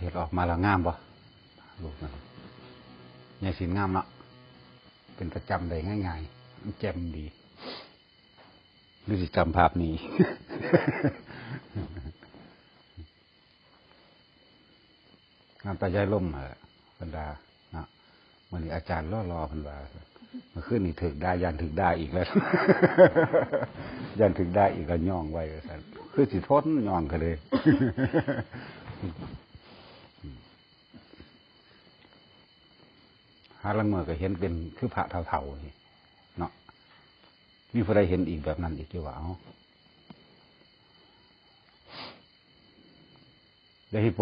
ເຮັດອອກມາແລ້ວງາມບໍ່? ຮູບນັ້ນ ຍາຍສິນງາມເນາະ ເປັນຕາຈຳໄດ້ງ່າຍໆ ມັນແຈ່ມດີ. ຫຼືຊິຈຳພາບນີ້? ງາມຕາຍາຍລົມຫັ້ນແຫຼະ ເພິ່ນວ່າເນາະ. ມື້ນີ້ອາຈານຫຼໍ່ໆ ເພິ່ນວ່າ ເມື່ອຄືນນີ້ຖືກດ່າ ຢ້ານຖືກດ່າອີກແລ້ວ ຢ້ານຖືກດ່າອີກ ກໍຍ້ອງໄວ້ວ່າຊັ້ນ ຄືຊິທົນຍ້ອງກະເລີຍ. ຫາລາງເມື່ອກໍເຫັນເປັນຄືພະເຖົ້າໆນີ້ເນາະ. ມີຜູ້ໃດເຫັນອີກແບບນັ້ນອີກຢູ່ບໍ່? ເອົາ ເດ ຮິໂປ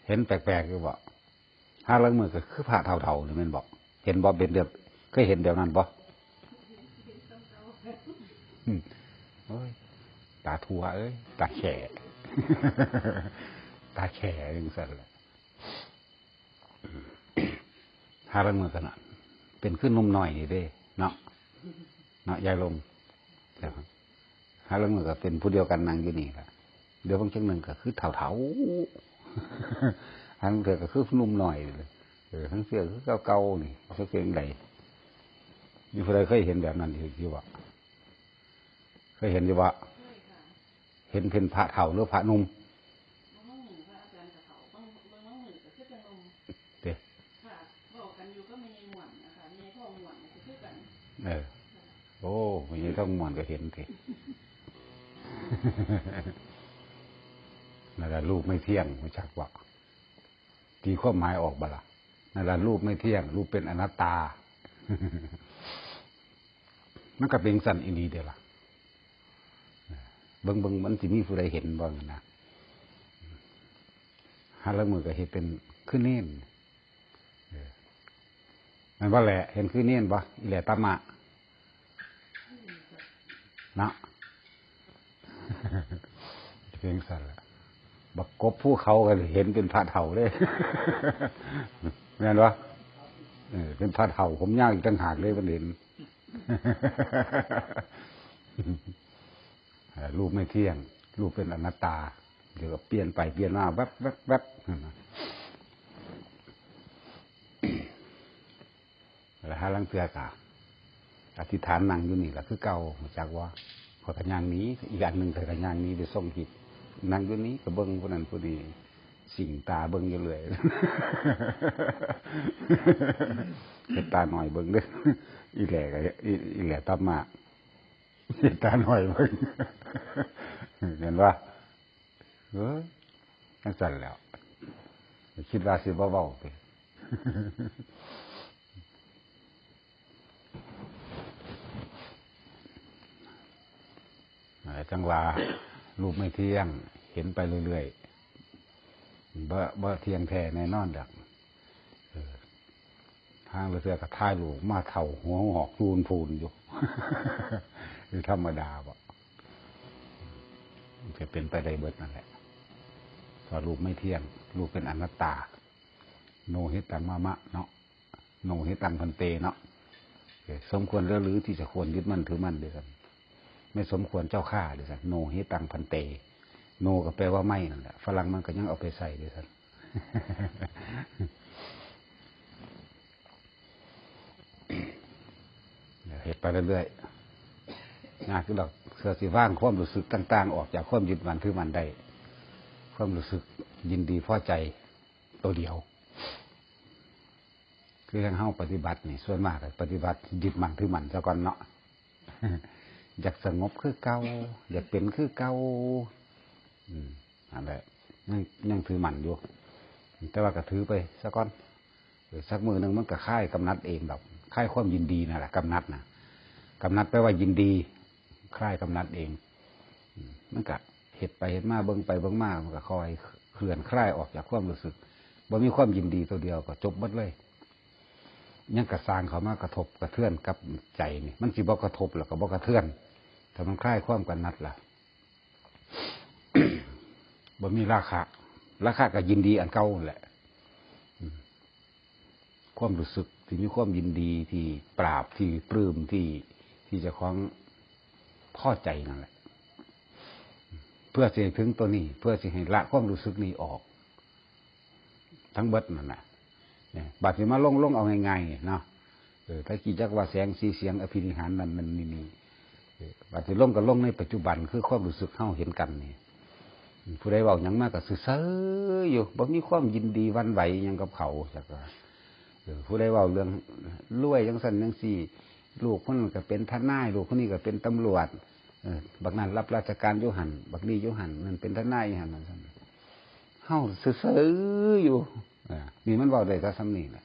ເຫັນແປກໆຢູ່ບໍ່? ຫາລາງເມື່ອກໍຄືພະເຖົ້າໆນີ້ແມ່ນບໍ່? ເຫັນບໍ່? ເປັນແບບ ເຄີຍເຫັນແບບນັ້ນບໍ່? ອືມ ໂອ້ຍ ຕາຖົ່ວເອີຍ ຕາແຂ້ ຕາແຂ້ຈັ່ງຊັ້ນແຫຼະ. ຫາລາງເມື່ອກໍເປັນຄືໜຸ່ມນ້ອຍນີ້ເດ້ເນາະ ເນາະ ຍາຍລົມ. ຫາລາງເມື່ອກໍເປັນຜູ້ດຽວກັນນັ່ງຢູ່ນີ້ລະ ດຽວບາງຈັກໜຶ່ງກໍຄືເຖົ້າໆ ຫາລາງເທື່ອກໍຄືໜຸ່ມນ້ອຍ ເອີ ຫາລາງເທື່ອຄືເກົ່າໆນີ້ ຈັກເປັນຈັ່ງໃດ. ມີຜູ້ໃດເຄີຍເຫັນແບບນັ້ນຢູ່ບໍ່? ເຄີຍເຫັນຢູ່ບໍ່? ເຫັນເປັນພະເຖົ້າ ຫຼື ພະໜຸ່ມ? ເດ້ ເວົ້າກັນຢູ່ກັບແມ່ໃຫຍ່ມ່ວນນະຄະ ແມ່ໃຫຍ່ທອງມ່ວນກໍຄືກັນ. ເອີ ໂອ້ ແມ່ໃຫຍ່ທອງມ່ວນກໍເຫັນຕິ ນັ້ນລະ ຮູບໄມ່ທ່ຽງ ຮູ້ຈັກບໍ່? ຕີຄວາມໝາຍອອກບໍ່ລະ? ນັ້ນລະ ຮູບໄມ່ທ່ຽງ ຮູບເປັນອະນັດຕາ ມັນກໍເປັນຈັ່ງຊັ້ນອີ່ຫຼີເດ້ລະ. ເບິ່ງໆ ມັນຊິມີຜູ້ໃດເຫັນບໍ່ນະ? ຫາລາງມື້ກໍເຮັດເປັນຄືເນນ ເອີ ແມ່ນບໍ່ແຫຼະ? ເຫັນຄືເນນບໍ່? ອີແຫຼຕາມະ ເນາະ ເປັນຈັ່ງຊັ້ນລະ. ບັກກົບພູເຂົາກໍເຫັນເປັນພະເຖົ້າເດ້ ແມ່ນບໍ່? ເອີ ເປັນພະເຖົ້າຜົມຍາວອີກຕ່າງຫາກເລີຍ ເພິ່ນເຫັນ. ເອີ ຮູບໄມ່ທ່ຽງ ຮູບເປັນອະນັດຕາ ດຽວກໍປ່ຽນໄປປ່ຽນມາ ແວັບໆໆ ຫັ້ນນະ. ແລ້ວຫາລາງເທື່ອກໍອະທິຖານນັ່ງຢູ່ນີ້ລະຄືເກົ່າ ຮູ້ຈັກບໍ່? ຂ້ອຍກໍຍ່າງໜີ ອີກອັນໜຶ່ງຂ້ອຍກໍຍ່າງໜີໄປສົ່ງຮີດ ນັ່ງຢູ່ນີ້ກໍເບິ່ງຜູ້ນັ້ນຜູ້ນີ້ ສິງຕາເບິ່ງຢູ່ເລື້ອຍ ເຮັດຕາໜ້ອຍເບິ່ງເດີ້ ອີແຫຼກໍ ອີ ອີແຫຼຕາມາ ເຮັດຕາໜ້ອຍເບິ່ງ ແມ່ນບໍ່? ເອີຍ ຈັ່ງຊັ້ນແຫຼ້ວ ຄິດວ່າຊິບໍ່ເວົ້າຕິ? ຈັ່ງວ່າ ຮູບໄມ່ທ່ຽງ ເຫັນໄປເລື້ອຍໆ ບໍ່ ບໍ່ທ່ຽງແທ້ແນ່ນອນດອກ. ເອີ ຫາລາງເທື່ອກໍຖ່າຍຮູບມາເຖົ້າຫົວງອກນູນພູນຢູ່ ຄືທຳມະດາບໍ? ມັນກໍເປັນໄປໄດ້ເບິດນັ້ນແຫຼະ ເພາະຮູບໄມ່ທ່ຽງ ຮູບເປັນອະນັດຕາ ໂນຫິຕັງມະມະເນາະ ໂນຫິຕັງພັນເຕເນາະ. ເອີ ສົມຄວນແລ້ວຫຼືທີ່ຈະຄວນຍຶດໝັ້ນຖືໝັ້ນ ເດ້ຊັ້ນ ແມ່ນສົມຄວນເຈົ້າຂ້າ ເດ້ຊັ້ນ ໂນຫິຕັງພັນເຕ. ໂນກໍແປວ່າໄມ່ນັ້ນແຫຼະ ຝຣັ່ງມັນກໍຍັງເອົາໄປໃຊ້ ເດ້ຊັ້ນ. ເຮັດໄປເລື້ອຍໆ ຍາກຢູ່ດອກ ເພື່ອຊິວາງຄວາມຮູ້ສຶກຕ່າງໆ ອອກຈາກຄວາມຍຶດໝັ້ນຖືໝັ້ນໄດ້ ຄວາມຮູ້ສຶກຍິນດີພໍໃຈໂຕດຽວ. ຄືທາງເຮົາປະຕິບັດນີ້ ສ່ວນມາກກໍປະຕິບັດຍຶດໝັ້ນຖືໝັ້ນຊະກ່ອນເນາະ. ຢາກສະຫງົບຄືເກົ່າ ຢາກເປັນຄືເກົ່າ ອືມ ນັ້ນແຫຼະ ຍັງ ຍັງຖືໝັ້ນຢູ່ ແຕ່ວ່າກໍຖືໄປຊະກ່ອນ. ເອີ ສັກມື້ໜຶ່ງມັນກໍຄາຍກຳໜັດເອງດອກ ຄາຍຄວາມຍິນດີນັ້ນແຫຼະ ກຳໜັດນະ. ກຳໜັດແປວ່າຍິນດີ ຄາຍກຳໜັດເອງ. ອືມ ມັນກະເຮັດໄປເຮັດມາ ເບິ່ງໄປເບິ່ງມາ ມັນກະຄ່ອຍເຄື່ອນຄລາຍອອກຈາກຄວາມຮູ້ສຶກ. ບໍ່ມີຄວາມຍິນດີໂຕດຽວກໍຈົບໝົດເລີຍ. ຫຍັງກະຊ່າງເຂົ້າມາກະທົບກະເທືອນກັບໃຈນີ້ ມັນຊິບໍ່ກະທົບແລ້ວກໍບໍ່ກະເທືອນ ຖ້າມັນຄາຍຄວາມກຳໜັດລະ. ບໍ່ມີລາຄະ ລາຄະກໍຍິນດີອັນເກົ່ານັ້ນແຫຼະ. ອືມ ຄວາມຮູ້ສຶກທີ່ມີຄວາມຍິນດີ ທີ່ປາບ ທີ່ປຶ້ມ ທີ່ ທີ່ເຈົ້າຂອງພໍໃຈນັ້ນແຫຼະ. ເພື່ອຊິໃຫ້ເຖິງໂຕນີ້ ເພື່ອຊິໃຫ້ລະຄວາມຮູ້ສຶກນີ້ອອກ ທັງເບິດນັ້ນນະ. ເອີ ບາດນີ້ມາລົງ ລົງເອົາງ່າຍໆເນາະ. ເອີ ແຕ່ກີ້ຈັກວ່າແສງ ສີ ສຽງ ອະພິນິຫານ ນັ້ນ ນັ້ນ ນີ້ ນີ້. ເອີ ບາດນີ້ລົງກໍລົງໃນປັດຈຸບັນ ຄືຄວາມຮູ້ສຶກເຮົາເຫັນກັນນີ້. ຜູ້ໃດເວົ້າຫຍັງມາກໍຊື່ໆຢູ່ ບໍ່ມີຄວາມຍິນດີຫວັ່ນໄຫວຫຍັງກັບເຂົາ ຈັກວ່າ. ເອີ ຜູ້ໃດເວົ້າເລື່ອງລວຍຈັ່ງຊັ້ນຈັ່ງຊີ້ ລູກຄົນນັ້ນກໍເປັນທະນາຍ ລູກຄົນນີ້ກໍເປັນຕຳຫຼວດ ເອີ ບັກນັ້ນຮັບລາຊະການຢູ່ຫັ້ນ ບັກນີ້ຢູ່ຫັ້ນ ນັ້ນເປັນທະນາຍຢູ່ຫັ້ນ ວ່າຊັ້ນ. ເຮົາຊື່ໆຢູ່. ເອີ ນີ້ມັນເວົ້າໄດ້ແຕ່ສ່ຳນີ້ແຫຼະ.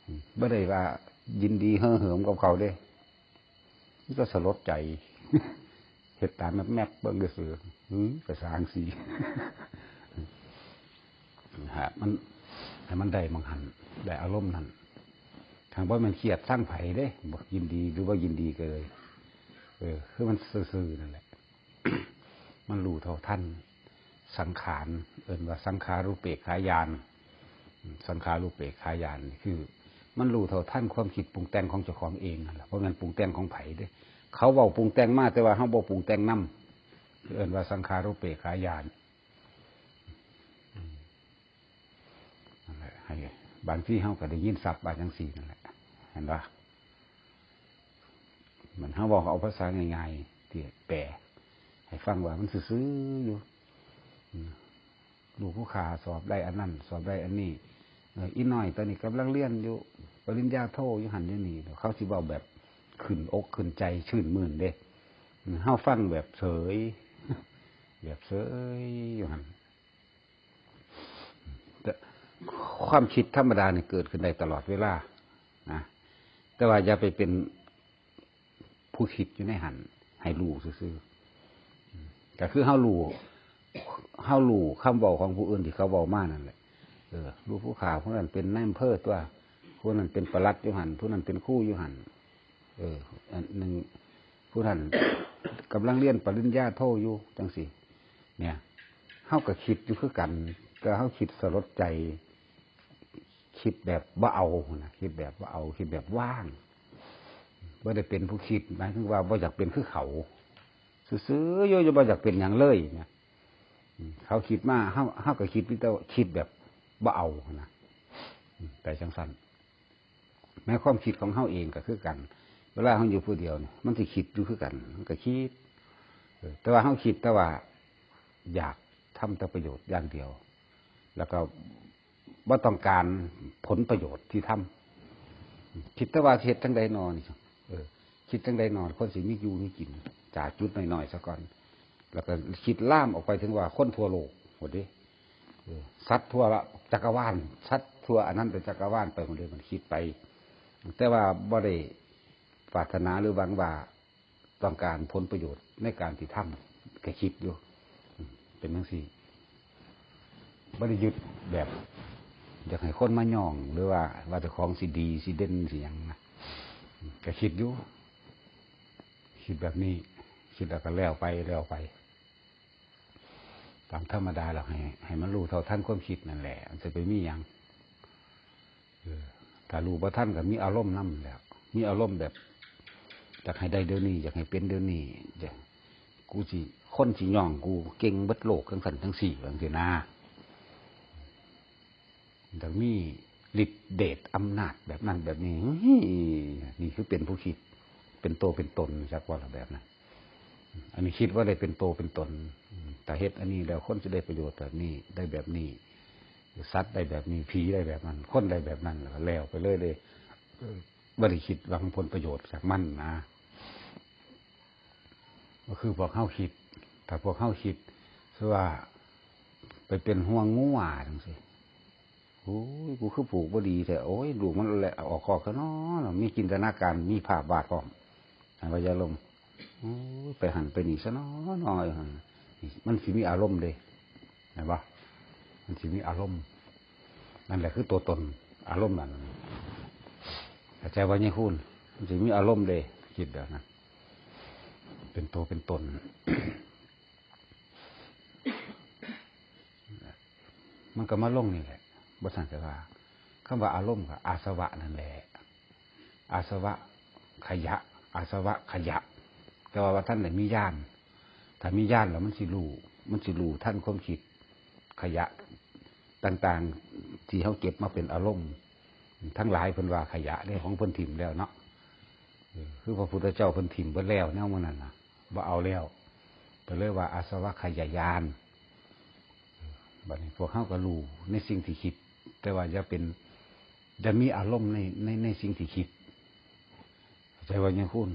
ອືມ ບໍ່ໄດ້ວ່າຍິນດີເຫີເຫີມກັບເຂົາເດ້. ມັນກໍສະຫຼົດໃຈ ເຮັດຕາແມັບໆເບິ່ງຊື່ໆ. ຫື ກະຊ່າງຊິ ໃຫ້ມັນ ໃຫ້ມັນໄດ້ໝ່ອງຫັ້ນ ໄດ້ອາລົມນັ້ນ. ຖ້າບໍ່ແມ່ນຄຽດທາງໃຜເດ້ ບໍ່ຍິນດີ ຫຼືບໍ່ຍິນດີກໍເລີຍ. ເອີ ຄືມັນຊື່ໆນັ້ນແຫຼະ. ມັນຮູ້ເທົ່າທັນສັງຂານ ເອີ້ນວ່າສັງຂາຣູເປກຂາຍານ. ອືມ ສັງຂາຣູເປກຂາຍານນີ້ຄືມັນຮູ້ເທົ່າທັນຄວາມຄິດປຸງແຕ່ງຂອງເຈົ້າຂອງເອງຫັ້ນລະ ບໍ່ແມ່ນປຸງແຕ່ງຂອງໃຜເດ້. ເຂົາເວົ້າປຸງແຕ່ງມາ ແຕ່ວ່າເຮົາບໍ່ປຸງແຕ່ງນຳ ເອີ້ນວ່າສັງຂາຣູເປກຂາຍານ. ອືມ ນັ້ນແຫຼະ ໃຫ້ ບາງທີເຮົາກໍໄດ້ຍິນສັບວ່າຈັ່ງຊີ້ນັ້ນແຫຼະ ເຫັນບໍ່? ມັນ ເຮົາເວົ້າເອົາພາສາງ່າຍໆ ທີ່ແປໃຫ້ຟັງວ່າມັນຊື່ໆຢູ່. ອືມ ລູກຜູ້ຂ້າສອບໄດ້ອັນນັ້ນ ສອບໄດ້ອັນນີ້. ເອີ ອີນ້ອຍຕອນນີ້ກຳລັງຮຽນຢູ່ປະລິນຍາໂທຢູ່ຫັ້ນຢູ່ນີ້. ເຂົາຊິເວົ້າແບບຂຶ້ນອົກຂຶ້ນໃຈຊື່ນມື່ນເດ້. ອືມ ເຮົາຟັງແບບເສີຍ ແບບເສີຍຢູ່ຫັ້ນ. ແຕ່ຄວາມຄິດທຳມະດານີ້ເກີດຂຶ້ນໄດ້ຕະຫຼອດເວລານະ ແຕ່ວ່າຢ່າໄປເປັນຜູ້ຄິດຢູ່ໃນຫັ້ນ ໃຫ້ຮູ້ຊື່ໆ. ກໍຄືເຮົາຮູ້ ເຮົາຮູ້ຄຳເວົ້າຂອງຜູ້ອື່ນທີ່ເຂົາເວົ້າມານັ້ນແຫຼະ. ເອີ ຮູ້ຜູ້ຂ້າຜູ້ນັ້ນເປັນນາຍອຳເພີຕົວະ ຜູ້ນັ້ນເປັນປະຫຼັດຢູ່ຫັ້ນ ຜູ້ນັ້ນເປັນຄູຢູ່ຫັ້ນ. ເອີ ອັນໜຶ່ງ ຜູ້ນັ້ນກຳລັງຮຽນປະລິນຍາໂທຢູ່ ຈັ່ງຊີ້ ເນຍ ເຮົາກໍຄິດຢູ່ຄືກັນ ແຕ່ເຮົາຄິດສະຫຼົດໃຈ ຄິດແບບບໍ່ເອົານະ ຄິດແບບບໍ່ເອົາ ຄິດແບບວາງ. ບໍ່ໄດ້ເປັນຜູ້ຄິດ ໝາຍເຖິງວ່າບໍ່ຢາກເປັນຄືເຂົາ ຊື່ໆຢູ່ ບໍ່ຢາກເປັນຫຍັງເລີຍນະ. ອືມ ເຂົາຄິດມາ ເຮົາ ເຮົາກໍຄິດ ມີແຕ່ຄິດແບບບໍ່ເອົານະ. ອືມ ໄປຈັ່ງຊັ້ນ. ໃນຄວາມຄິດຂອງເຮົາເອງກໍຄືກັນ ເວລາເຮົາຢູ່ຜູ້ດຽວນີ້ ມັນຊິຄິດຢູ່ຄືກັນ ມັນກໍຄິດ. ເອີ ແຕ່ວ່າເຮົາຄິດແຕ່ວ່າຢາກທຳແຕ່ປະໂຫຍດຢ່າງດຽວ ແລ້ວກໍບໍ່ຕ້ອງການຜົນປະໂຫຍດທີ່ທຳ. ຄິດແຕ່ວ່າຊິເຮັດຈັ່ງໃດນໍນີ້ ເອີ ຄິດຈັ່ງໃດນໍ ຄົນຊິມີຢູ່ມີກິນ ຈາກຈຸດນ້ອຍໆຊະກ່ອນ ແລ້ວກໍຄິດລາມອອກໄປເຖິງວ່າຄົນທົ່ວໂລກພຸ້ນເດ້. ເອີ ສັດທົ່ວຈັກກະວານ ສັດທົ່ວອະນັນຕະຈັກກະວານໄປໝົດເລີຍ ມັນຄິດໄປ. ແຕ່ວ່າບໍ່ໄດ້ປາດຖະໜາ ຫຼື ຫວັງວ່າຕ້ອງການຜົນປະໂຫຍດໃນການທີ່ທຳ ກໍຄິດຢູ່ ເປັນຈັ່ງຊີ້. ບໍ່ໄດ້ຍຶດແບບຢາກໃຫ້ຄົນມາຍ້ອງ ຫຼືວ່າ ວ່າເຈົ້າຂອງຊິດີ ຊິເດັ່ນ ຊິຫຍັງນະ ກໍຄິດຢູ່ ຄິດແບບນີ້ ຄິດແລ້ວກໍແລ້ວໄປ ແລ້ວໄປ. ຕາມທຳມະດາແລ້ວ ໃຫ້ ໃຫ້ມັນຮູ້ເທົ່າທັນຄວາມຄິດນັ້ນແຫຼະ ມັນຊິໄປມີຫຍັງ. ເອີ ຖ້າຮູ້ບໍ່ທັນກໍມີອາລົມນຳແລ້ວ ມີອາລົມແບບຢາກໃຫ້ໄດ້ດຽວນີ້ ຢາກໃຫ້ເປັນດຽວນີ້ ຢາກ ກູຊິ ຄົນຊິຍ້ອງກູເກັ່ງເບິດໂລກ ຈັ່ງຊັ້ນຈັ່ງຊີ້ ວ່າຈັ່ງຊີ້ນາ. ຢາກມີລິດເດດອຳນາດແບບນັ້ນແບບນີ້ ນີ້ຄືເປັນຜູ້ຄິດເປັນໂຕເປັນຕົນ ຈັກວ່າລະແບບນັ້ນ. ອັນນີ້ຄິດວ່າໄດ້ເປັນໂຕເປັນຕົນ ຖ້າເຮັດອັນນີ້ແລ້ວຄົນຊິໄດ້ປະໂຫຍດແບບນີ້ ໄດ້ແບບນີ້ ສັດໄດ້ແບບນີ້ ຜີໄດ້ແບບນັ້ນ ຄົນໄດ້ແບບນັ້ນ ແລ້ວກໍແລ້ວໄປເລີຍເດ້ ບໍ່ໄດ້ຄິດຫວັງຜົນປະໂຫຍດຈາກມັນນະ. ກໍຄືພວກເຮົາຄິດ ຖ້າພວກເຮົາຄິດ ຄືວ່າໄປເປັນຫ່ວງງົວຈັ່ງຊີ້ ໂອ້ຍ ກູຄືຜູກບໍ່ດີແທ້ ໂອ້ຍ ລູກມັນແຫຼະອອກຄອກຊະນໍ ມີຈິນຕະນາການ ມີພາບວາດພ້ອມ ໃຫ້ວ່າຢ່າລົມ ໂອ້ຍ ໄປຫັ້ນໄປນີ້ຊະນໍ ມັນຊິມີອາລົມເດ້ ເຫັນບໍ່? ມັນຊິມີອາລົມ ນັ້ນແຫຼະຄືຕົວຕົນ ອາລົມນັ້ນ ເຂົ້າໃຈບໍ່ຍາຍຄູນ? ມັນຊິມີອາລົມເດ້ ຄິດແບບນັ້ນ ເປັນໂຕເປັນຕົນ ມັນກໍມາລົງນີ້ແຫຼະ ບໍ່ຊັ້ນກໍວ່າ ຄຳວ່າອາລົມກໍອາສະວະນັ້ນແຫຼະ ອາສະວະຂະຍະ ອາສະວະຂະຍະ ແຕ່ວ່າບໍ່ທັນໄດ້ມີຍານ ຖ້າມີຍານແລ້ວມັນຊິຮູ້ ມັນຊິຮູ້ທັນຄວາມຄິດຂະຍະ ຕ່າງໆ ທີ່ເຮົາເກັບມາເປັນອາລົມ ທັງຫຼາຍເພິ່ນວ່າຂະຫຍະເດ້ ຂອງເພິ່ນຖິ້ມແລ້ວເນາະ. ເອີ ຄືພະພຸດທະເຈົ້າເພິ່ນຖິ້ມເບິດແລ້ວ ແນວໝູ່ນັ້ນນະ ບໍ່ເອົາແລ້ວ ກໍເລີຍວ່າອາສະວະຂະຫຍະຍານ. ເອີ ບັດນີ້ພວກເຮົາກໍຮູ້ໃນສິ່ງທີ່ຄິດ ແຕ່ວ່າຢ່າເປັນ ຢ່າມີອາລົມໃນ ໃນ ໃນສິ່ງທີ່ຄິດ ເຂົ້າໃຈບໍ່ຍາຄູນ?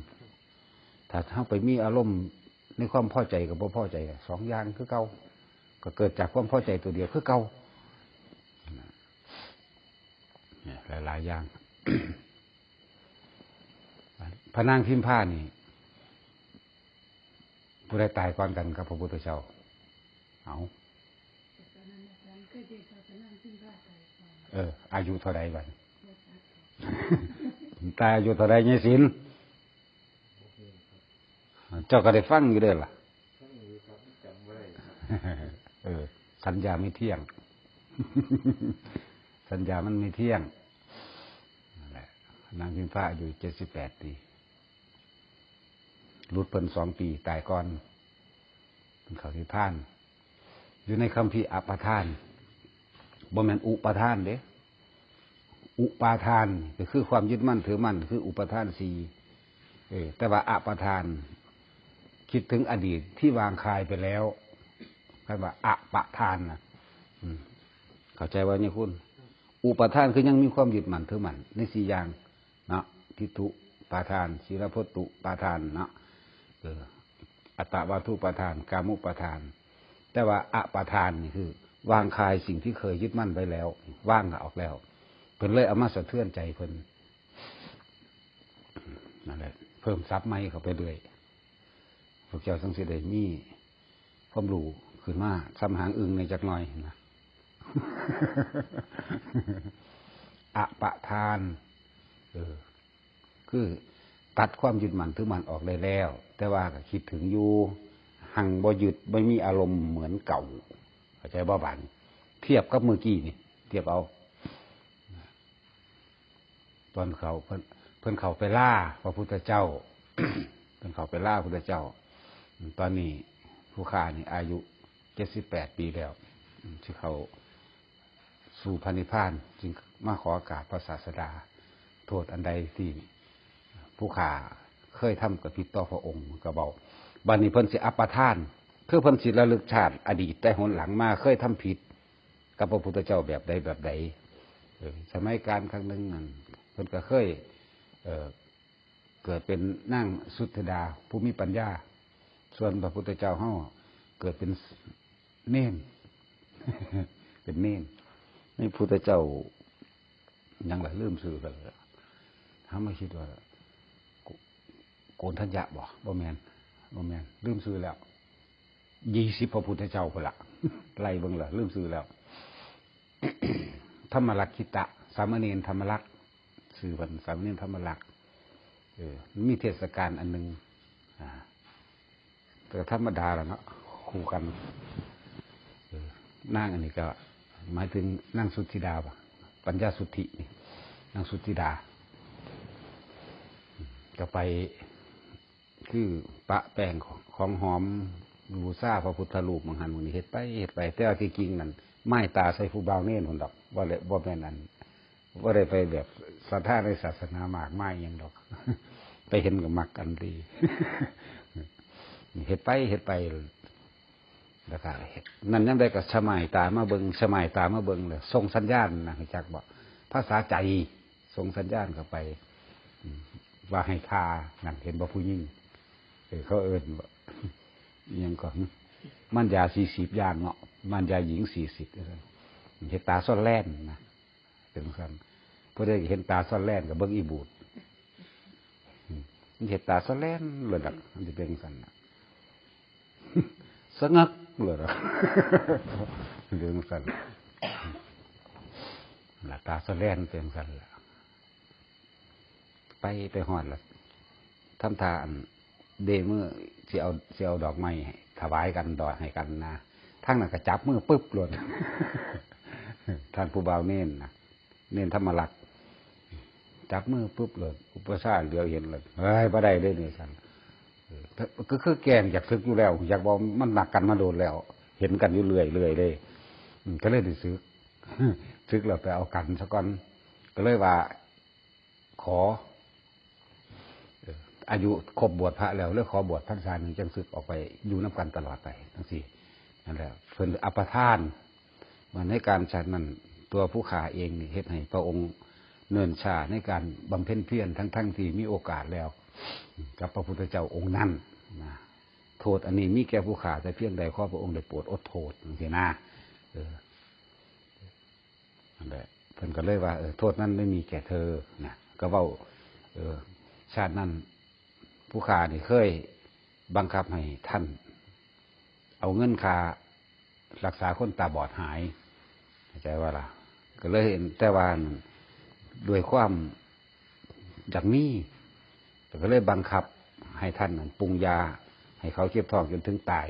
ຖ້າເຮົາໄປມີອາລົມໃນຄວາມພໍໃຈກັບບໍ່ພໍໃຈ ສອງຢ່າງຄືເກົ່າ ກໍເກີດຈາກຄວາມພໍໃຈຕົວດຽວຄືເກົ່າ. ຫຼາຍໆຢ່າງ ພະນາງພິມພານີ້ ຜູ້ໃດຕາຍກ່ອນກັນກັບພະພຸດທະເຈົ້າ? ເອົາ ເອີ ອາຍຸເທົ່າໃດບັດ? ຕາຍອາຍຸເທົ່າໃດ ຍາຍສິນ? ເຈົ້າກໍໄດ້ຟັງຢູ່ເດ້ລະ. ເອີ ສັນຍາໄມ່ທ່ຽງ ສັນຍາມັນໄມ່ທ່ຽງ. ນັ້ນແຫຼະ ນາງພິມພາອາຍຸເຈັດສິບແປດປີ ຫຼຸດເພິ່ນສອງປີ ຕາຍກ່ອນ ເພິ່ນເຂົ້ານິບພານ. ຢູ່ໃນຄຳພີອະປະທານ ບໍ່ແມ່ນອຸປະທານເດ້. ອຸປາທານກໍຄືຄວາມຍຶດໝັ້ນຖືໝັ້ນ ຄືອຸປາທານສີ່. ເອີ ແຕ່ວ່າອະປະທານ ຄິດເຖິງອະດີດທີ່ວາງຄາຍໄປແລ້ວ. ຄັນວ່າອະປະທານນະ ອືມ ເຂົ້າໃຈບໍ່ຍາຄູນ? ອຸປາທານຄືຍັງມີຄວາມຍຶດໝັ້ນຖືໝັ້ນໃນສີ່ຢ່າງ ເນາະ ທິฏທຸປາທານ ສີລະພົດຕຸປາທານເນາະ ເອີ ອັດຕະວາທຸປາທານ ກາມຸປາທານ. ແຕ່ວ່າອະປາທານນີ້ຄືວາງຄາຍສິ່ງທີ່ເຄີຍຍຶດໝັ້ນໄວ້ແລ້ວ ວາງອອກແລ້ວ ເພິ່ນເລີຍເອົາມາສະເທືອນໃຈເພິ່ນ. ນັ້ນແຫຼະ ເພີ່ມສັບໃໝ່ເຂົ້າໄປເລື້ອຍ ພວກເຈົ້າຈັ່ງຊິໄດ້ມີຄວາມຮູ້ຂຶ້ນມາສ່ຳຫາງອຶ່ງແດ່ຈັກໜ່ອຍນະ. ອະປະທານ ເອີ ຄືຕັດຄວາມຍຶດໝັ້ນຖືໝັ້ນອອກໄດ້ແລ້ວ ແຕ່ວ່າກໍຄິດເຖິງຢູ່ ຮັ່ງບໍ່ຍຶດ ບໍ່ມີອາລົມເໝືອນເກົ່າ. ເຂົ້າໃຈບໍ່ບາດນີ້? ທຽບກັບມື້ກີ້ນີ້ ທຽບເອົາ. ຕອນເຂົາ ເພິ່ນ ເພິ່ນເຂົ້າໄປລາພະພຸດທະເຈົ້າ ເພິ່ນເຂົ້າໄປລາພະພຸດທະເຈົ້າ. ຕອນນີ້ຜູ້ຂ້ານີ້ອາຍຸເຈັດສິບແປດປີແລ້ວ ຊິເຂົ້າສູ່ພະນິບພານ ຈຶ່ງມາຂໍກາບພະສາສະດາ. ໂທດອັນໃດທີ່ຜູ້ຂ້າເຄີຍທຳກະຜິດຕໍ່ພະອົງ ກໍເວົ້າ. ບັດນີ້ເພິ່ນຊິອະປະທານ ຄືເພິ່ນຊິລະລຶກຊາດອະດີດແຕ່ຫົນຫຼັງມາເຄີຍທຳຜິດ ກັບພະພຸດທະເຈົ້າແບບໃດແບບໃດ. ເອີ ສະໄໝການຄັ້ງໜຶ່ງນັ້ນ ເພິ່ນກໍເຄີຍ ເອີ ເກີດເປັນນາງສຸດທິດາຜູ້ມີປັນຍາ, ສ່ວນພະພຸດທະເຈົ້າເຮົາເກີດເປັນເນນ ເປັນເນນ. ມີພຸດທະເຈົ້າຫຍັງລະ ລືມຊື່ເພິ່ນລະ. ເຮົາມາຄິດວ່າ ໂກ ໂກນທັນຍະບໍ? ບໍ່ແມ່ນ ບໍ່ແມ່ນ ລືມຊື່ແລ້ວ. ຍີ່ສິບພະພຸດທະເຈົ້າພຸ້ນລະ ໄລ່ເບິ່ງລະ ລືມຊື່ແລ້ວ. ທຳມະລັກຂິຕະ ສາມະເນນທຳມະລັກ ຊື່ເພິ່ນສາມະເນນທຳມະລັກ. ເອີ ມັນມີເທດສະການອັນໜຶ່ງ ອາ ແຕ່ທຳມະດາລະເນາະ ຄູ່ກັນ. ເອີ ນາງອັນນີ້ກໍໝາຍເຖິງນາງສຸດທິດາ ປັນຍາສຸດທິນີ້ ນາງສຸດທິດາ ກໍໄປ ຄືປະແປ້ງຂອງຫອມບູຊາພະພຸດທະຮູບ ໝ່ອງຫັ້ນໝ່ອງນີ້ ເຮັດໄປເຮັດໄປ. ແຕ່ວ່າທີ່ຈິງນັ້ນ ໝ້າຍຕາໃສ່ຜູ້ບ່າວເນນພຸ້ນດອກ ບໍ່ໄດ້ ບໍ່ແມ່ນອັນ ບໍ່ໄດ້ໄປແບບສັດທາໃນສາສະໜາມາກມາຍຫຍັງດອກ ໄປເຫັນກໍມັກກັນຕິ. ເຮັດໄປເຮັດໄປ ແລ້ວກໍນັ້ນຍາມໃດກໍສະໝາຍຕາມາເບິ່ງ ສະໝາຍຕາມາເບິ່ງ ແລ້ວສົ່ງສັນຍານນະ ຮູ້ຈັກບໍ່? ພາສາໃຈ ສົ່ງສັນຍານເຂົ້າໄປ ອືມ ວ່າໃຫ້ທ່າ ນັ້ນ ເຫັນບໍ່ ຜູ້ຍິງ ເອີ ເຂົາເອີ້ນວ່າອີ່ຫຍັງກໍ ມານຢາສີ່ສິບຢ່າງເນາະ ມານຢາຍິງສີ່ສິບ ວ່າຊັ້ນ. ເຮັດຕາຊ້ອນແລ່ນນະ ເປັນຈັ່ງຊັ້ນ. ຜູ້ໃດເຫັນຕາຊ້ອນແລ່ນກໍເບິ່ງອີ່ບູດ ອືມ ມັນເຮັດຕາຊ້ອນແລ່ນໂລດດອກ ມັນຊິເປັນຈັ່ງຊັ້ນນະ. ສະຫງັກເລີຍເນາະ ເລື່ອງຊັ້ນ ລະຕາສະແລນເປັນຊັ້ນລະ. ໄປ ໄປຮອດລະ ທຳທ່າອັນ ເດມື ຊິເອົາ ຊິເອົາດອກໄມ້ຖວາຍກັນ ດອກໃຫ້ກັນນະ ທາງນັ້ນກໍຈັບມືປຶບໂລດ ທ່ານຜູ້ບ່າວເນນນະ ເນນທຳມະລັກ ຈັບມືປຶບໂລດ ອຸປະຊາເຫຼືອເຫັນໂລດ ເຮີ້ຍ ບໍ່ໄດ້ເດ້ນີ້ ວ່າຊັ້ນ. ເອີ ກໍ ກໍຄືແກ່ນຢາກສຶກຢູ່ແລ້ວ ຢາກເວົ້າ ມັນມັກກັນມາໂດນແລ້ວ ເຫັນກັນຢູ່ເລື້ອຍໆເດ້ ອືມ ກໍເລີຍໄດ້ສຶກ. ສຶກແລ້ວໄປເອົາກັນຊະກ່ອນ ກໍເລີຍວ່າ ຂໍ ເອີ ອາຍຸຄົບບວດພະແລ້ວ ເລີຍຂໍບວດພັນສາໜຶ່ງ ຈັ່ງສຶກອອກໄປຢູ່ນຳກັນຕະຫຼອດໄປ ຈັ່ງຊີ້. ນັ້ນແຫຼະ ເພິ່ນອັບປະທານ ໃນການສັດນັ້ນ ຕົວຜູ້ຂ້າເອງນີ້ເຮັດໃຫ້ພະອົງເນີນຊ້າໃນການບຳເພັນພຽນ ທັງໆທີ່ມີໂອກາດແລ້ວກັບພະພຸດທະເຈົ້າອົງນັ້ນນະ. ໂທດອັນນີ້ມີແກ່ຜູ້ຂ້າແຕ່ພຽງໃດ ຂໍພະອົງໄດ້ໂປດອົດໂທດ ຈັ່ງຊີ້ນະ. ເອີ ນັ້ນແຫຼະ ເພິ່ນກໍເລີຍວ່າ ເອີ ໂທດນັ້ນໄດ້ມີແກ່ເທີນະ ກໍເວົ້າ ເອີ ຊາດນັ້ນ ຜູ້ຂ້ານີ້ເຄີຍບັງຄັບໃຫ້ທ່ານເອົາເງິນຄ່າຮັກສາຄົນຕາບອດຫາຍ ເຂົ້າໃຈບໍ່ລະ? ກໍເລີຍເຫັນ ແຕ່ວ່າດ້ວຍຄວາມຢາກມີ ກໍເລີຍບັງຄັບໃຫ້ທ່ານນັ້ນປຸງຢາໃຫ້ເຂົາເຈັບທ້ອງຈົນເຖິງຕາຍ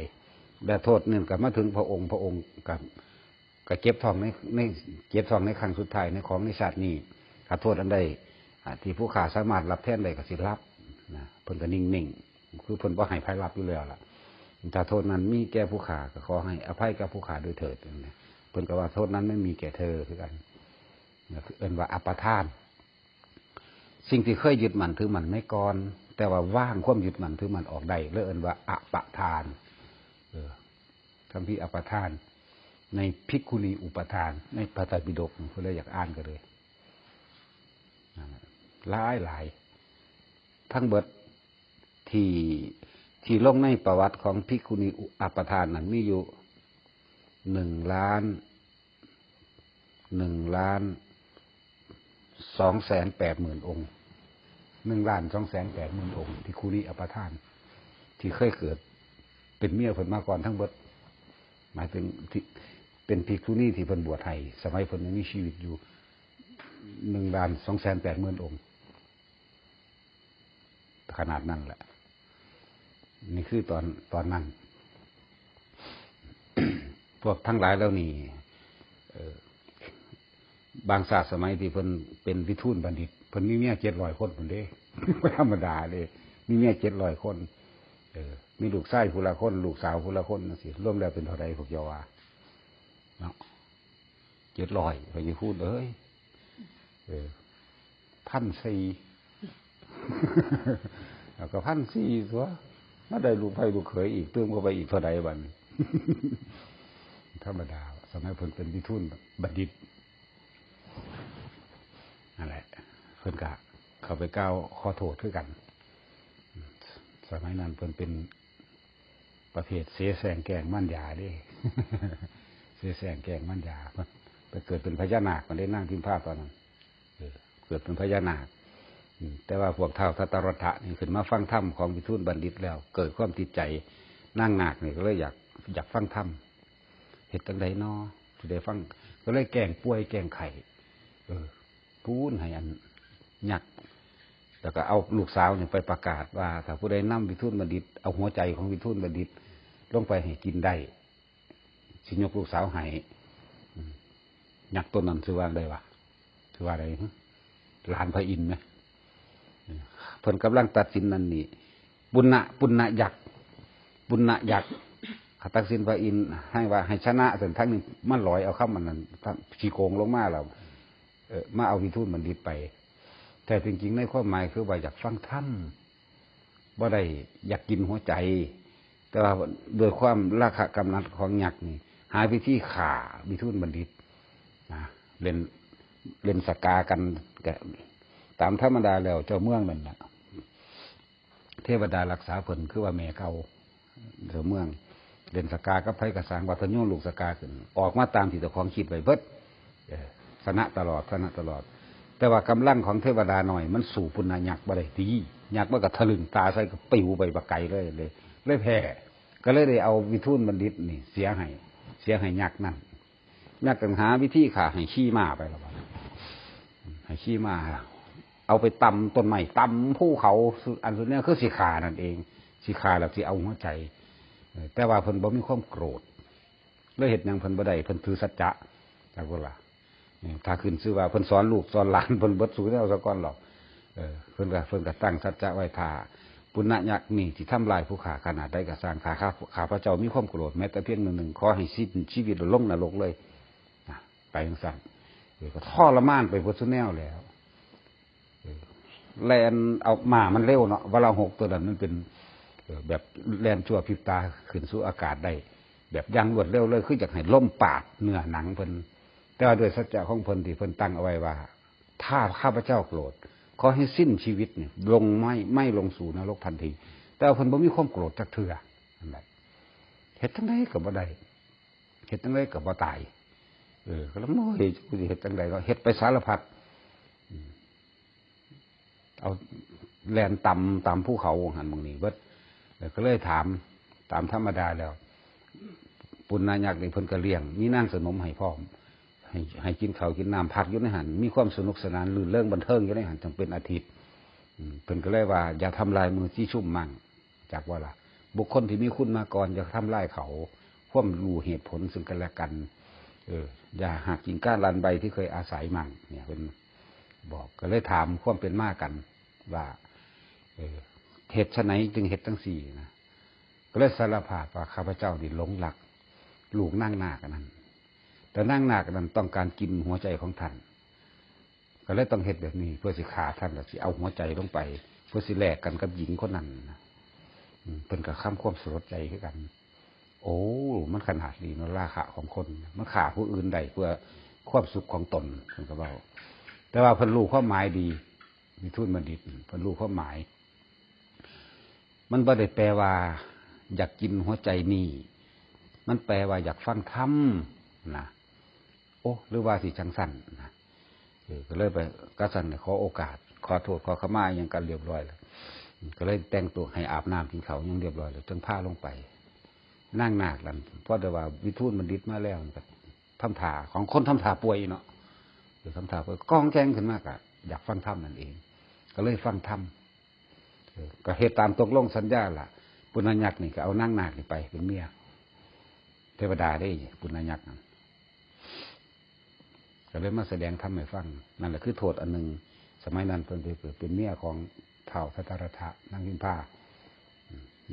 ແລະ ໂທດນັ້ນກໍມາເຖິງພະອົງ ພະອົງກໍ ກໍເຈັບທ້ອງໃນ ໃນ ເຈັບທ້ອງໃນຄັ້ງສຸດທ້າຍໃນຂອງໃນຊາດນີ້ ຖ້າໂທດອັນໃດ ອາ ທີ່ຜູ້ຂ້າສາມາດຮັບແທນໄດ້ກໍຊິຮັບນະ. ເພິ່ນກໍນິ່ງໆ ຄືເພິ່ນບໍ່ໃຫ້ໃຜຮັບຢູ່ແລ້ວລະ. ຖ້າໂທດນັ້ນມີແກ່ຜູ້ຂ້າ ກໍຂໍໃຫ້ອະໄພກັບຜູ້ຂ້າດ້ວຍເຖີດ. ເພິ່ນກໍວ່າ ໂທດນັ້ນໄດ້ມີແກ່ເທີຄືກັນ. ເອີ້ນວ່າອັບປະທານ. ສິ່ງທີ່ເຄີຍຍຶດໝັ້ນຖືໝັ້ນໃນກ່ອນ ແຕ່ວ່າວາງຄວາມຍຶດໝັ້ນຖືໝັ້ນອອກໄດ້ ເລີຍເອີ້ນວ່າອະປະທານ. ເອີ ຄຳພີອັບປະທານ ໃນພິກຂຸນີອຸປະທານ ໃນພະໄຕປິດົກ ຜູ້ໃດຢາກອ່ານກໍເລີຍ ນັ້ນແຫຼະ ຫຼາຍໆ ທັງເບິດທີ່ ທີ່ລົງໃນປະຫວັດຂອງພິກຂຸນີອຸ ອັບປະທານນັ້ນ ມີຢູ່ໜຶ່ງລ້ານ ໜຶ່ງລ້ານສອງແສນແປດໝື່ນອົງ ໜຶ່ງລ້ານສອງແສນແປດໝື່ນອົງ ພິກຂຸນີອັບປະທານ ທີ່ເຄີຍເກີດເປັນເມຍເພິ່ນມາກ່ອນທັງເບິດ ໝາຍເຖິງທີ່ເປັນພິກຂຸນີທີ່ເພິ່ນບວດໃຫ້ ສະໄໝເພິ່ນຍັງມີຊີວິດຢູ່ ໜຶ່ງລ້ານສອງແສນແປດໝື່ນອົງ. ຂະໜາດນັ້ນແຫຼະ. ນີ້ຄືຕອນ ຕອນນັ້ນ ພວກທັງຫຼາຍເຫຼົ່ານີ້ ເອີ ບາງຊາດສະໄໝທີ່ເພິ່ນເປັນວິທູນບັນດິດ ເພິ່ນມີເມຍເຈັດຮ້ອຍຄົນພຸ້ນເດ້ ບໍ່ທຳມະດາເດ້ ມີເມຍເຈັດຮ້ອຍຄົນ ເອີ ມີລູກຊາຍຜູ້ລະຄົນ ລູກສາວຜູ້ລະຄົນ ຈັ່ງຊີ້ ລວມແລ້ວເປັນເທົ່າໃດພວກເຈົ້າວ່າເນາະ? ເຈັດຮ້ອຍ ພະຍາຄູນເອີຍ ເອີ ພັນສີ່ ເອົາກໍພັນສີ່ຕົວະ ມາໄດ້ລູກໃຜລູກເຂີຍອີກ ຕື່ມເຂົ້າໄປອີກເທົ່າໃດບັດນີ້? ທຳມະດາ ສະໄໝເພິ່ນເປັນວິທູນບັນດິດ ນັ້ນແຫຼະ ເພິ່ນກະເຂົ້າໄປກ່າວຂໍໂທດຄືກັນ. ສະໄໝນັ້ນເພິ່ນເປັນ ປະເພດເສແສ້ງແກ້ງມານຢາເດ້ ເສແສ້ງແກ້ງມານຢາ ໄປເກີດເປັນພະຍານາກ ມັນໄດ້ນາງພິມພາຕອນນັ້ນ ເອີ ເກີດເປັນພະຍານາກ ອືມ ແຕ່ວ່າພວກທ້າວທັດຕະລັດຖະນີ້ຂຶ້ນມາຟັງທຳຂອງວິທູນບັນດິດແລ້ວ ເກີດຄວາມຕິດໃຈ ນາງນາກນີ້ກໍເລີຍຢາກ ຢາກຟັງທຳ ເຮັດຈັ່ງໃດນໍ ຊິໄດ້ຟັງ ກໍເລີຍແກ້ງປ່ວຍແກ້ງໄຂ້ ເອີ ປູນໃຫ້ອັນຍັກ ແລ້ວກໍເອົາລູກສາວນີ້ໄປປະກາດວ່າ ຖ້າຜູ້ໃດນຳວິທູນບັນດິດ ເອົາຫົວໃຈຂອງວິທູນບັນດິດລົງໄປໃຫ້ກິນໄດ້ ຊິຍົກລູກສາວໃຫ້ ອືມ ຍັກຕົນນັ້ນຊື່ວ່າໃດວະ? ຊື່ວ່າໃດ? ຫຼານພະອິນແມ? ເພິ່ນກຳລັງຕັດສິນນັ້ນນີ້ ປຸນນະ ປຸນນະຍັກ ປຸນນະຍັກ ເຂົາຕັດສິນພະອິນໃຫ້ວ່າໃຫ້ຊະນະ ເຊິ່ງທາງນີ້ມາຫຼອຍເອົາຄຳອັນນັ້ນ ຊິໂກງລົງມາແລ້ວ ເອີ ມາເອົາວິທູນບັນດິດໄປ. ແທ້ຈິງໆ ໃນຄວາມໝາຍຄືວ່າຢາກຟັງທຳ ບໍ່ໄດ້ຢາກກິນຫົວໃຈ ແຕ່ວ່າດ້ວຍຄວາມລາຄະກຳໜັດຂອງຍັກນີ້ ຫາວິທີຂ້າວິທູນບັນດິດນະ ເຫຼັ້ນ ເຫຼັ້ນສະກາກັນ ກະຕາມທຳມະດາແລ້ວເຈົ້າເມືອງນັ້ນນະ ເທວະດາຮັກສາເພິ່ນ ຄືວ່າແມ່ເກົ່າເຈົ້າເມືອງ ເຫຼັ້ນສະກາກັບໃຜກະຊ່າງ ວ່າທະໂຍລູກສະກາຂຶ້ນ ອອກມາຕາມທີ່ເຈົ້າຂອງຄິດໄວ້ເບິດ ເອີ ຊະນະຕະຫຼອດ ຊະນະຕະຫຼອດ ແຕ່ວ່າກຳລັງຂອງເທວະດານ້ອຍມັນສູ້ປຸນນະຍັກບໍ່ໄດ້ຕິ ຍັກມັນກະທະລຶ້ງຕາໃສ່ ກະປິວໄປບັກໄກເລີຍ ເລີຍ ເລີຍແພ້ ກະເລີຍໄດ້ເອົາວິທູນບັນດິດນີ້ເສຍໃຫ້ ເສຍໃຫ້ຍັກນັ້ນ ຍັກກະຫາວິທີຂ້າໃຫ້ຂີ່ມ້າໄປລະບາດ ໃຫ້ຂີ່ມ້າ ເອົາໄປຕຳຕົ້ນໄມ້ ຕຳພູເຂົາ ອັນສຸດແນວຄືຊິຂ້ານັ້ນເອງ ຊິຂ້າແລ້ວຊິເອົາຫົວໃຈ ເອີ ແຕ່ວ່າເພິ່ນບໍ່ມີຄວາມໂກຣດ ແລ້ວເຮັດຫຍັງເພິ່ນບໍ່ໄດ້ ເພິ່ນຖືສັດຈະ ຈັກບໍ່ລະ ນີ້ ຖ້າຂຶ້ນຊື່ວ່າເພິ່ນສອນລູກສອນຫຼານ ເພິ່ນເບິດສູ່ແນວສາກ່ອນດອກ ເອີ ເພິ່ນກະ ເພິ່ນກະຕັ້ງສັດຈະໄວ້ ຖ້າປຸນນະຍັກນີ້ຊິທຳລາຍຜູ້ຂ້າຂະໜາດໃດກະຊ່າງ ຖ້າຂ້າ ຂ້າພະເຈົ້າມີຄວາມໂກຣດແມ້ແຕ່ພຽງໜ້ອຍໜຶ່ງ ຂໍໃຫ້ສິ້ນຊີວິດລົງນະລົກເລີຍ ນະ ໄປຈັ່ງຊັ້ນ ເອີ ກໍທໍລະມານໄປເບິດຊຸແນວແລ້ວ ເອີ ແລ່ນເອົາ ມ້າມັນເລັວເນາະ ວະລະຫົກຕົວນັ້ນມັນເປັນ ເອີ ແບບແລ່ນຊົ່ວພິບຕາຂຶ້ນສູ່ອາກາດໄດ້ ແບບຢ່າງລວດເລັວເລີຍ ຄືຢາກໃຫ້ລົມປາດເນື້ອໜັງເພິ່ນ ແຕ່ວ່າດ້ວຍສັດຈະຂອງເພິ່ນທີ່ເພິ່ນຕັ້ງເອົາໄວ້ວ່າ ຖ້າຂ້າພະເຈົ້າໂກຣດ ຂໍໃຫ້ສິ້ນຊີວິດນີ້ລົງໄໝ້ ໄໝ້ລົງສູ່ນະລົກທັນທີ ແຕ່ວ່າເພິ່ນບໍ່ມີຄວາມໂກຣດຈັກເທື່ອ ເຮັດຈັ່ງໃດກໍບໍ່ໄດ້ ເຮັດຈັ່ງໃດກໍບໍ່ຕາຍ ເອີ ກໍລະໂມຍ ຈັກຊິເຮັດຈັ່ງໃດເນາະ ເຮັດໄປສາລະພັດ ເອົາແລ່ນຕຳຕາມພູເຂົາຫັ້ນໝ່ອງນີ້ເບິດ ກໍເລີຍຖາມຕາມທຳມະດາແລ້ວ ປຸນນາຍັກນີ້ເພິ່ນກໍລ້ຽງ ມີນາງສະໜົມໃຫ້ພ້ອມ ໃຫ້ ໃຫ້ກິນເຂົ້າກິນນ້ຳ ພັກຢູ່ໃນຫັ້ນ ມີຄວາມສະໜຸກສະໜານ ລື່ນເລີງບັນເທີງຢູ່ໃນຫັ້ນ ຈັ່ງເປັນອາທິດ ເພິ່ນກໍເລີຍວ່າ ຢ່າທຳລາຍມື້ທີ່ຊຸມມັງ ຈັກບໍ່ລະ ບຸກຄົນທີ່ມີຄຸນມາກ່ອນ ຢ່າທຳລາຍເຂົາ ຄວາມຮູ້ເຫດຜົນຊຶ່ງກັນແລະກັນ ເອີ ຢ່າຫາກກິ່ງກ້າລັນໃບທີ່ເຄີຍອາໄສມັງ ເພິ່ນບອກ ກໍເລີຍຖາມຄວາມເປັນມາກັນວ່າ ເອີ ເຮັດຊະໃດຈຶ່ງເຮັດຈັ່ງຊີ້ນະ ກໍເລີຍສາລະພາບວ່າ ຂ້າພະເຈົ້ານີ້ຫຼົງລັກລູກນາງນາກອັນນັ້ນ ແຕ່ນາງນາກອັນນັ້ນຕ້ອງການກິນຫົວໃຈຂອງທ່ານ ກໍເລີຍຕ້ອງເຮັດແບບນີ້ ເພື່ອຊິຂ້າທ່ານ ແລ້ວຊິເອົາຫົວໃຈລົງໄປ ເພື່ອຊິແລກກັນກັບຍິງຄົນນັ້ນນະ ເພິ່ນກໍຄຳຄວາມສະຫຼົດໃຈຄືກັນ ໂອ້ ມັນຂະໜາດນີ້ເນາະ ລາຄະຂອງຄົນ ມັນຂ້າຜູ້ອື່ນໄດ້ເພື່ອຄວາມສຸກຂອງຕົນ ເພິ່ນກໍເວົ້າ ແຕ່ວ່າເພິ່ນຮູ້ຄວາມໝາຍດີ ວິທູນບັນດິດ ເພິ່ນຮູ້ຄວາມໝາຍ ມັນບໍ່ໄດ້ແປວ່າຢາກກິນຫົວໃຈນີ້ ມັນແປວ່າຢາກຟັງທຳນະ ໂອ້ ຫຼືວ່າຊິຈັ່ງຊັ້ນນະ ເອີ ກໍເລີຍໄປ ກະຊັ້ນຂໍໂອກາດ ຂໍໂທດຂໍຂະມາຫຍັງກັນລຽບຮ້ອຍແລ້ວ ກໍເລີຍແຕ່ງຕົວໃຫ້ອາບນ້ຳກິນເຂົ້າຫຍັງລຽບຮ້ອຍແລ້ວ ຈຶ່ງພາລົງໄປ ນາງນາກນັ້ນ ພໍໄດ້ວ່າວິທູນບັນດິດມາແລ້ວ ກໍທຳທ່າຂອງຄົນທຳທ່າປ່ວຍເນາະ ເອີ ທຳທ່າປ່ວຍ ກ້ອງແກງຂຶ້ນມາ ກໍຢາກຟັງທຳນັ້ນເອງ ກໍເລີຍຟັງທຳ ເອີ ກໍເຮັດຕາມຕົກລົງສັນຍາລະ ປຸນນາຍັກນີ້ກໍເອົານາງນາກນີ້ໄປເປັນເມຍ ເທວະດາເດ້ ປຸນນາຍັກນັ້ນ ກໍເລີຍມາສະແດງທຳໃຫ້ຟັງ ນັ້ນລະຄືໂທດອັນໜຶ່ງ ສະໄໝນັ້ນເພິ່ນໄປເກີດເປັນເມຍຂອງທ້າວທັດທະລັດຖະ ນາງພິມພາ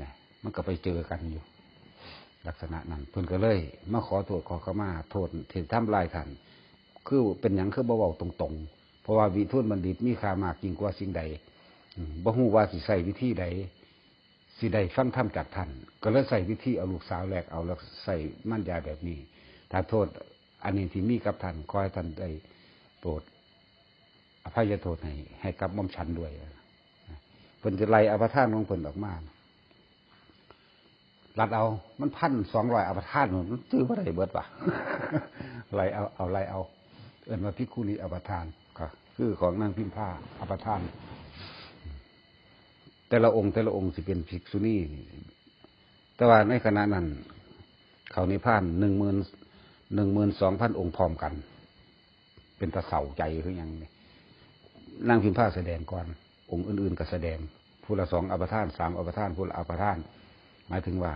ນະ ມັນກໍໄປເຈີກັນຢູ່ລັກສະນະນັ້ນ ເພິ່ນກໍເລີຍມາຂໍໂທດຂໍຂະມາ ໂທດທີ່ທຳລາຍທ່ານ ຄືເປັນຫຍັງຄືບໍ່ເວົ້າຕົງໆ ເພາະວ່າວິທູນບັນດິດມີຄ່າມາກຍິ່ງກວ່າສິ່ງໃດ ບໍ່ຮູ້ວ່າຊິໃຊ້ວິທີໃດ ຊິໄດ້ຟັງທຳຈາກທ່ານ ກໍເລີຍໃຊ້ວິທີເອົາລູກສາວແລກເອົາ ແລ້ວໃຊ້ມານຢາແບບນີ້ ຖ້າໂທດອັນນີ້ທີ່ມີກັບທ່ານ ຂໍໃຫ້ທ່ານໄດ້ໂປດອະໄພຍະໂທດໃຫ້ ໃຫ້ກັບໝ່ອມສັນດ້ວຍ ເພິ່ນຈະໄລ່ອະປະທານຂອງເພິ່ນອອກມາ ລັດເອົາ ມັນພັນສອງຮ້ອຍອະປະທານ ມັນຈື່ບໍ່ໄດ້ເບິດວ່າ ໄລ່ເອົາ ເອົາ ໄລ່ເອົາ ເອີ້ນວ່າພິກຂຸນີອະປະທານ ກໍຄືຂອງນາງພິມພາອະປະທານ ແຕ່ລະອົງ ແຕ່ລະອົງຊິເປັນພິກຂຸນີ ແຕ່ວ່າໃນຂະນະນັ້ນ ເຂົ້ານິບພານໜຶ່ງໝື່ນ ໜຶ່ງໝື່ນສອງພັນອົງພ້ອມກັນ ເປັນຕາເສົ້າໃຈຄືຫຍັງນີ້ ນາງພິມພາສະແດງກ່ອນ ອົງອື່ນໆກໍສະແດງ ຜູ້ລະສອງອະປະທານ ສາມອະປະທານ ຜູ້ລະອະປະທານ ໝາຍເຖິງວ່າ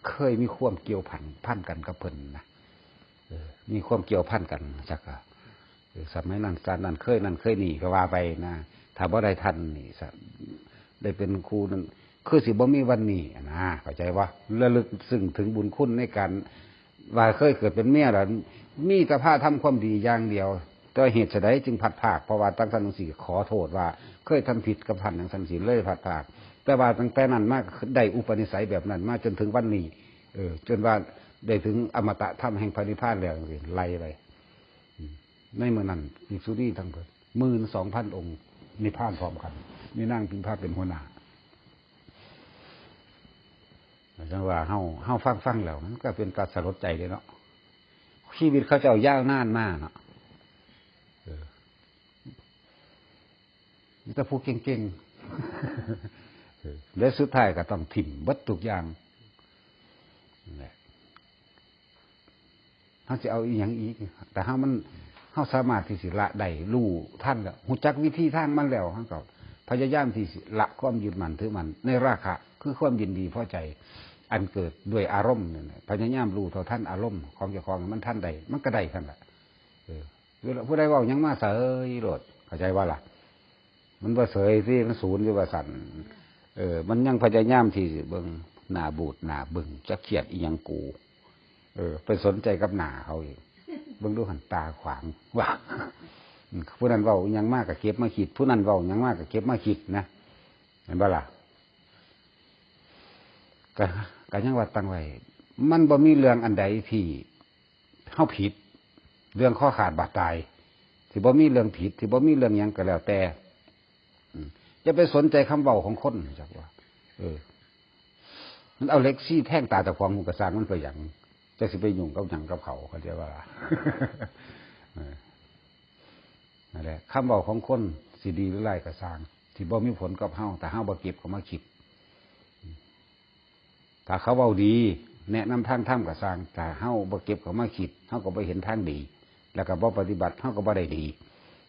ເຄີຍມີຄວາມກ່ຽວພັນ ພັນກັນກັບເພິ່ນນະ ເອີ ມີຄວາມກ່ຽວພັນກັນ ຈັກ ເອີ ສະໄໝນັ້ນຊາດນັ້ນ ເຄີຍນັ້ນເຄີຍນີ້ກໍວ່າໄປນະ ຖ້າບໍ່ໄດ້ທ່ານນີ້ຊະ ໄດ້ເປັນຄູນັ້ນ ຄືຊິບໍ່ມີວັນນີ້ນະ ເຂົ້າໃຈບໍ່? ລະລຶກຊຶ້ງເຖິງບຸນຄຸນໃນການວ່າເຄີຍເກີດເປັນເມຍລະ ມີແຕ່ພາທຳຄວາມດີຢ່າງດຽວ ແຕ່ວ່າເຫດສະໃດຈຶ່ງພັດພາກ? ເພາະວ່າຈັ່ງຊັ້ນຈັ່ງຊີ້ ຂໍໂທດວ່າເຄີຍທຳຜິດກັບທ່ານຈັ່ງຊັ້ນຊີ້ ເລີຍພັດພາກ ແຕ່ວ່າຕັ້ງແຕ່ນັ້ນມາໄດ້ອຸປະນິໄສແບບນັ້ນມາຈົນເຖິງວັນນີ້ ເອີ ຈົນວ່າໄດ້ເຖິງອະມະຕະທຳແຫ່ງພະນິບພານແລ້ວຈັ່ງຊີ້ ໄລ່ໄປ ໃນມື້ນັ້ນ ພິກຂຸນີທັງເບິດໝື່ນສອງພັນອົງນິບພານພ້ອມກັນ ມີນາງພິມພາເປັນຫົວໜ້າ. ຈັ່ງວ່າເຮົາ ເຮົາຟັງ ຟັງແລ້ວມັນກໍເປັນຕາສະຫຼົດໃຈເດ້ເນາະ ຊີວິດເຂົາເຈົ້າຍາວນານມາເນາະ ເອີ ມີແຕ່ຜູ້ເກັ່ງໆ ແລະສຸດທ້າຍກໍຕ້ອງຖິ້ມເບິດທຸກຢ່າງ ນັ້ນແຫຼະ ເຮົາຊິເອົາອີ່ຫຍັງອີກ? ແຕ່ເຮົາມັນ ເຮົາສາມາດທີ່ຊິລະໄດ້ ຮູ້ທັນແລ້ວ ຮູ້ຈັກວິທີທາງມັນແລ້ວ ເຮົາກໍພະຍາຍາມທີ່ຊິລະຄວາມຍຶດໝັ້ນຖືໝັ້ນໃນລາຄະ ຄືຄວາມຍິນດີພໍໃຈ ອັນເກີດດ້ວຍອາລົມນັ້ນແຫຼະ ພະຍາຍາມຮູ້ເທົ່າທັນອາລົມຂອງເຈົ້າຂອງໃຫ້ມັນທັນໄດ້ ມັນກໍໄດ້ທັນລະ ເອີ ຜູ້ໃດເວົ້າຫຍັງມາເສີຍໂລດ ເຂົ້າໃຈບໍ່ລະ? ມັນບໍ່ເສີຍຕິ ມັນສູນຢູ່ວ່າຊັ້ນ ເອີ ມັນຍັງພະຍາຍາມທີ່ຊິເບິ່ງໜ້າບູດໜ້າບຶ້ງ ຈັກຄຽດອີ່ຫຍັງກູ ເອີ ໄປສົນໃຈກັບໜ້າເຂົາອີກ ເບິ່ງດູຫັ້ນ ຕາຂວາງວ່າ ຜູ້ນັ້ນເວົ້າອີ່ຫຍັງມາກໍເກັບມາຄິດ ຜູ້ນັ້ນເວົ້າຫຍັງມາກໍເກັບມາຄິດນະ ແມ່ນບໍ່ລະ? ກໍ ກໍຍັງວ່າຕັ້ງໄວ້ ມັນບໍ່ມີເລື່ອງອັນໃດທີ່ເຮົາຜິດ ເລື່ອງຄໍຂາດບາດຕາຍ ຊິບໍ່ມີເລື່ອງຜິດ ຊິບໍ່ມີເລື່ອງຫຍັງກໍແລ້ວແຕ່ ອືມ ຢ່າໄປສົນໃຈຄຳເວົ້າຂອງຄົນ ຈັກວ່າ ເອີ ມັນເອົາເຫຼັກຊີ້ແທງຕາເຈົ້າຂອງ ມັນກໍຊ່າງມັນໄປຫຍັງ ຈັກຊິໄປຫຍຸ້ງກັບຫຍັງກັບເຂົາ ເຂົາໃຈວ່າ ເອີ ນັ້ນແຫຼະ ຄຳເວົ້າຂອງຄົນຊິດີຫຼືຮ້າຍກໍຊ່າງ ຊິບໍ່ມີຜົນກັບເຮົາ ຖ້າເຮົາບໍ່ເກັບເຂົ້າມາຄິດ. ຖ້າເຂົາເວົ້າດີ ແນະນຳທາງທຳກໍຊ່າງ ຖ້າເຮົາບໍ່ເກັບເຂົ້າມາຄິດ ເຮົາກໍບໍ່ເຫັນທາງດີ ແລ້ວກໍບໍ່ປະຕິບັດ ເຮົາກໍບໍ່ໄດ້ດີ.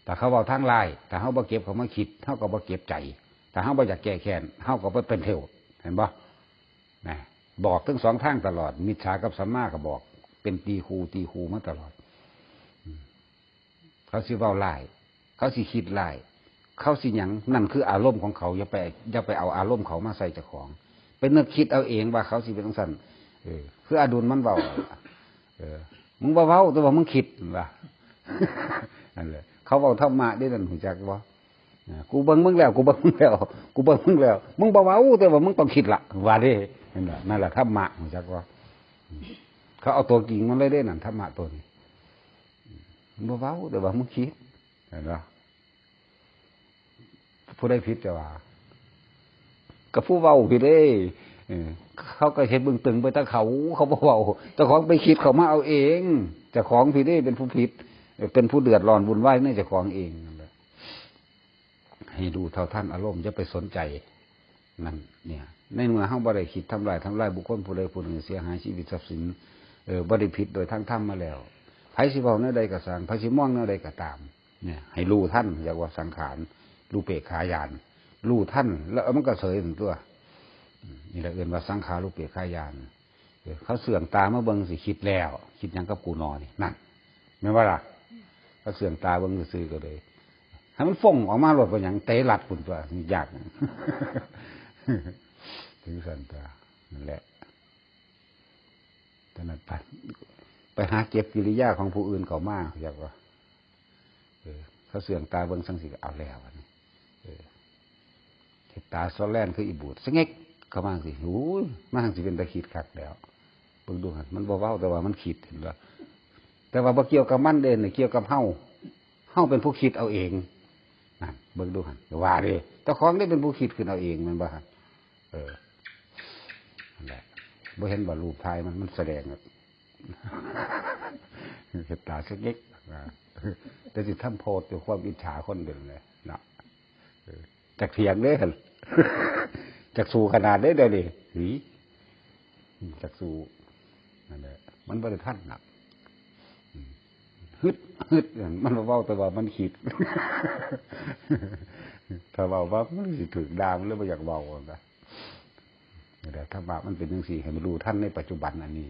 ຖ້າເຂົາເວົ້າທາງຮ້າຍ ຖ້າເຮົາບໍ່ເກັບເຂົ້າມາຄິດ ເຮົາກໍບໍ່ເກັບໃຈ ຖ້າເຮົາບໍ່ຢາກແກ້ແຄ້ນ ເຮົາກໍບໍ່ເປັນເທົ່າ ເຫັນບໍ່? ນະ ບອກທັງສອງທາງຕະຫຼອດ ມິດສາກັບສຳມາກໍບອກ ເປັນຕີຄູ່ ຕີຄູ່ມາຕະຫຼອດ. ອືມ ເຂົາຊິເວົ້າຮ້າຍ ເຂົາຊິຄິດຮ້າຍ ເຂົາຊິຫຍັງ ນັ້ນຄືອາລົມຂອງເຂົາ ຢ່າໄປ ຢ່າໄປເອົາອາລົມເຂົາມາໃສ່ເຈົ້າຂອງ ໄປນຶກຄິດເອົາເອງວ່າເຂົາຊິເປັນຈັ່ງຊັ້ນ. ເອີ ຄືອະດຸນມັນເວົ້າ ເອີ ມຶງບໍ່ເວົ້າ ແຕ່ວ່າມຶງຄິດ ວ່າ ນັ້ນແຫຼະ ເຂົາເວົ້າທຳມະເດ້ ນັ້ນຮູ້ຈັກບໍ່? ອ່າ ກູເບິ່ງມຶງແລ້ວ ກູເບິ່ງມຶງແລ້ວ ກູເບິ່ງມຶງແລ້ວ ມຶງບໍ່ເວົ້າ ແຕ່ວ່າມຶງຕ້ອງຄິດລະ ວ່າເດ້. ເຫັນບໍ່? ນັ້ນລະທຳມະ ຮູ້ຈັກບໍ່? ເຂົາເອົາຕົວຈິງມາເລີຍເດ້ ນັ້ນທຳມະໂຕນີ້ ບໍ່ເວົ້າ ແຕ່ວ່າມັນຄິດ ເຫັນບໍ່? ຜູ້ໃດຜິດແຕ່ວ່າ ກໍຜູ້ເວົ້າຜິດເດ້. ເອີ ເຂົາກໍເຮັດເບິ່ງຕຶງໄປແຕ່ເຂົາ ເຂົາບໍ່ເວົ້າ ເຈົ້າຂອງໄປຄິດເຂົ້າມາເອົາເອງ. ເຈົ້າຂອງຜິດເດ້ ເປັນຜູ້ຜິດ ເປັນຜູ້ເດືອດຮ້ອນວຸ່ນວາຍໃນເຈົ້າຂອງເອງນັ້ນແຫຼະ. ໃຫ້ຮູ້ເທົ່າທັນອາລົມ ຢ່າໄປສົນໃຈນັ້ນ. ເນຍ ໃນເມື່ອເຮົາບໍ່ໄດ້ຄິດທຳລາຍ ທຳລາຍບຸກຄົນຜູ້ໃດຜູ້ໜຶ່ງ ເສຍຫາຍຊີວິດຊັບສິນ ເອີ ບໍ່ໄດ້ຜິດໂດຍທາງທຳມາແລ້ວ ໃຜຊິເວົ້າແນວໃດກໍຊ່າງ ໃຜຊິມອງແນວໃດກໍຕາມ ເນຍ ໃຫ້ຮູ້ທັນ ຮຽກວ່າສັງຂານຮູເປກຂາຍານ ຮູ້ທັນແລ້ວມັນກໍເສີຍນັ້ນຕົວະ. ນີ້ລະເອີ້ນວ່າສັງຂາຣູເປກຂາຍານ. ເອີ ເຂົາເຊື່ອງຕາມາເບິ່ງ ຊິຄິດແລ້ວ ຄິດຫຍັງກັບກູໜໍນີ້ ນັ້ນ ແມ່ນບໍ່ລະ? ເຂົາເຊື່ອງຕາເບິ່ງຊື່ໆ ກໍເລີຍໃຫ້ມັນຟົ້ງອອກມາໂລດ ບໍ່ຫຍັງ ເຕະລັດພຸ້ນຕົວະ ຍາກ ເຖິງຊັ້ນຕົວະ. ນັ້ນແຫຼະ ຕອນນັ້ນໄປ ໄປຫາເກັບກິລິຍາຂອງຜູ້ອື່ນເຂົ້າມາ ເຂົາເຈົ້າກໍ ເອີ ເຂົາເຊື່ອງຕາເບິ່ງຈັ່ງຊີ້ກໍເອົາແລ້ວ ບາດນີ້ ເອີ ເຮັດຕາສະແລນຄືອີບູດ ສະເຫງົກເຂົ້າມາຈັ່ງຊີ້ ໂອ້ຍ ມັນຈັ່ງຊິເປັນຕາຄິດຄັກແລ້ວ. ເບິ່ງດູຫັ້ນ ມັນບໍ່ເວົ້າ ແຕ່ວ່າມັນຄິດ ເຫັນບໍ່? ແຕ່ວ່າບໍ່ກ່ຽວກັບມັນເດ້ ນີ້ກ່ຽວກັບເຮົາ ເຮົາເປັນຜູ້ຄິດເອົາເອງ. ນັ້ນ ເບິ່ງດູຫັ້ນ ວ່າເດ້ ເຈົ້າຂອງເດ້ເປັນຜູ້ຄິດຂຶ້ນເອົາເອງ ແມ່ນບໍ່? ເອີ ນັ້ນແຫຼະ ບໍ່ເຫັນບໍ່? ຮູບຖ່າຍມັນ ມັນສະແດງ ເຮັດຕາສະເຫງົກ ອ່າ ແຕ່ຊິທຳໂທດດ້ວຍຄວາມອິດສາຄົນເປັນແຫຼະເນາະ. ເອີ ຈັກຖຽງເດ້ ຈັກສູ້ຂະໜາດໃດດຽວນີ້ ຫື ຈັກສູ້. ນັ້ນແຫຼະ ມັນບໍ່ໄດ້ທັນນະ ອືມ ຮຶດ ຮຶດ ມັນບໍ່ເວົ້າ ແຕ່ວ່າມັນຄິດ ຖ້າເວົ້າວ່າມັນຊິຖືກດ່າ ມັນເລີຍບໍ່ຢາກເວົ້ານະ. ນີ້ແຫຼະ ທຳມະມັນເປັນຈັ່ງຊີ້ ໃຫ້ມັນຮູ້ທັນໃນປັດຈຸບັນອັນນີ້.